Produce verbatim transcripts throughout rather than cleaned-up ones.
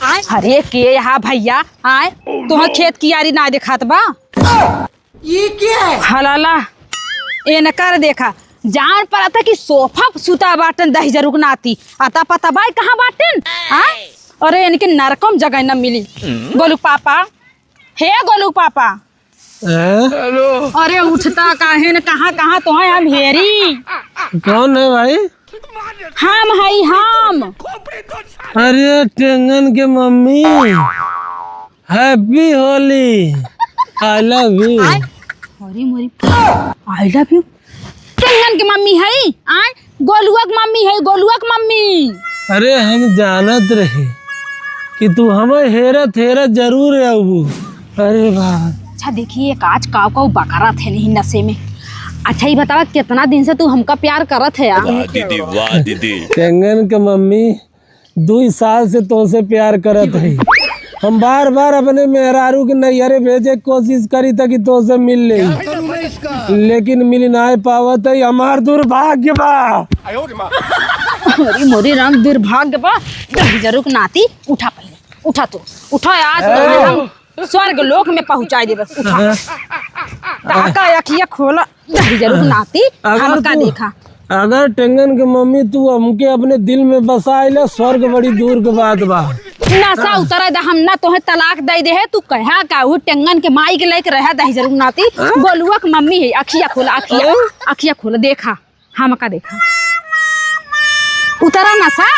अरे के यहाँ भइया, आय, तोहर खेत कियारी ना देखात बा? ये क्या है? हलाला, एनकर देखा, जान परत है कि सोफा पे सुता बाटन दहिजरुक नाती। अता पता बाय कहाँ बाटन? आय? अरे एनके नरकम जगह न मिली। गोलू पापा, हे गोलू पापा। हैं? अरे उठता काहे न, कहाँ कहाँ तोहैं हम हेरी। कौन है भाई? हम हई हम। अरे टेंगन के मम्मी, Happy Holi, I love you। आय, अरे मोरी, I love you। टेंगन के मम्मी हई, आय, गोलुआ के मम्मी हई, गोलुआ के मम्मी। अरे हम जानत रहे कि तू हमें हेरत हेरत जरूर अबू। अरे वाह। अच्छा देखिए, एक आज काव काव बकरत है नहीं नशे में। अच्छा ये बतावा, कितना दिन से तू हमका प्यार करत है यार? वाह दीदी, वाह दीदी। टेंगन के मम्मी, दुई साल से तोसे प्यार करत है। हम बार बार अपने मेहरारू के नैहरे भेजे के कोशिश करी था कि तोसे मिल ले, लेकिन मिल ना पावत है। हमार दुर्भाग्य बा। अरे मोरे राम, दुर्भाग्य बा। दहिजरुक नाती, उठा पहले, उठा तू, उठा आज तो हम स्वर्ग लोक में पहुँचाई देबे। उठा। ताका अखिया खोला, दहिजरुक नाती, अगर हमका तू, देखा। अगर टेंगन के मम्मी तू हमके अपने दिल में बसा ले, स्वर्ग बड़ी दूर के बात बा। नशा उतरा दा, हम ना तोहे तलाक दे दे है, तू कहा का? वो टेंगन के माई के लेके रहा दहिजरुक नाती, हाँ? गोलुआ के मम्मी है, अखिया खोला, अखिया, हाँ? अखिया खोला, देखा। हमका देखा। उतरा नशा,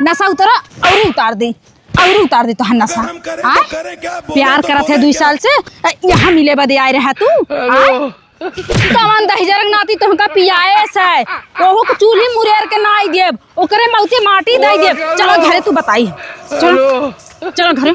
नशा उतरा और उतार दे, और उतार दे तोहर नशा। आय? प्यार करत है दुई साल से, अ, यहाँ मिले बदे आए रहा तू। आय? कवन दहिजरक नाती तोहका पियाए से, ओहू के चूल्ही मुरेर के नाई देब, ओकरे मौते माटी दे देब। चलो घरे तू बताई, चलो, चलो घरे।